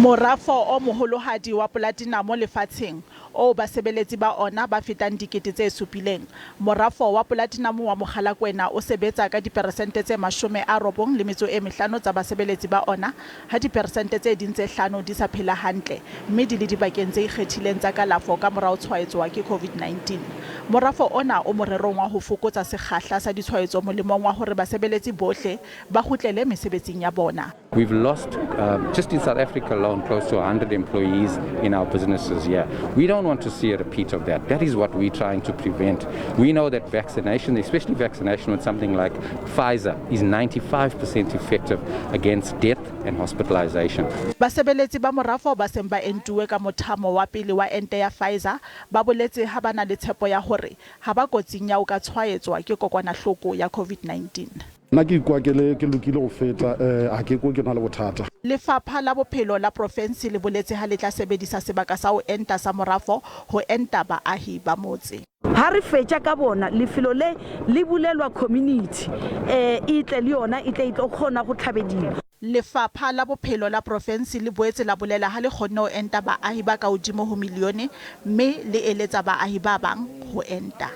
Morafo o moholohadi wa polatinamo lefatsheng, oo basebeletsi ba ona ba fetang 7000, Morafo wa Polatinamo wa Mogalakwena o sebetsa ka diperesente tse 95 tsa basebeletsi ba ona, ha diperesente tse ding tse hlano di sa phela hantle mme di le dibakeng tse ikgethileng tsa kalafo kamora ho tshwaetsoa ke COVID-19. Morafo ona o morerong wa ho fokotsa sekgahla sa ditshwaetso molemong wa hore basebeletsi bohle ba kgutlele mesebetsing ya bona. We've lost, just in South Africa alone, close to 100 employees in our businesses here. We don't want to see a repeat of that. That is what we're trying to prevent. We know that vaccination, especially vaccination with something like Pfizer, is 95% effective against death and hospitalization. Basebeletsi ba morafo ba seng ba entuwe ka mothamo wa pele wa ente ya Pfizer ba boletse ha ba na le tshepo ya hore ha ba kotsing ya ho ka tshwaetswa ke kokwanahloko ya COVID-19. Nna ke ikwa ke le ke lokile go feta, ga ke kwe ke na le bothata. Lefapha la Bophelo la profensi le boletse ha le tla sebedisa sebaka sa ho enta sa morafo ho enta baahi ba motse. Ha re fetša ka bona, lefelo le le bulelwa community e tle le yona e tle e tlo kgona go tlhabediwa. Lefapha la Bophelo la profensi le boetse la bolela ha le kgonne ho enta baahi ba ka hodimo ho milione mme le eletsa baahi ba bang ho enta.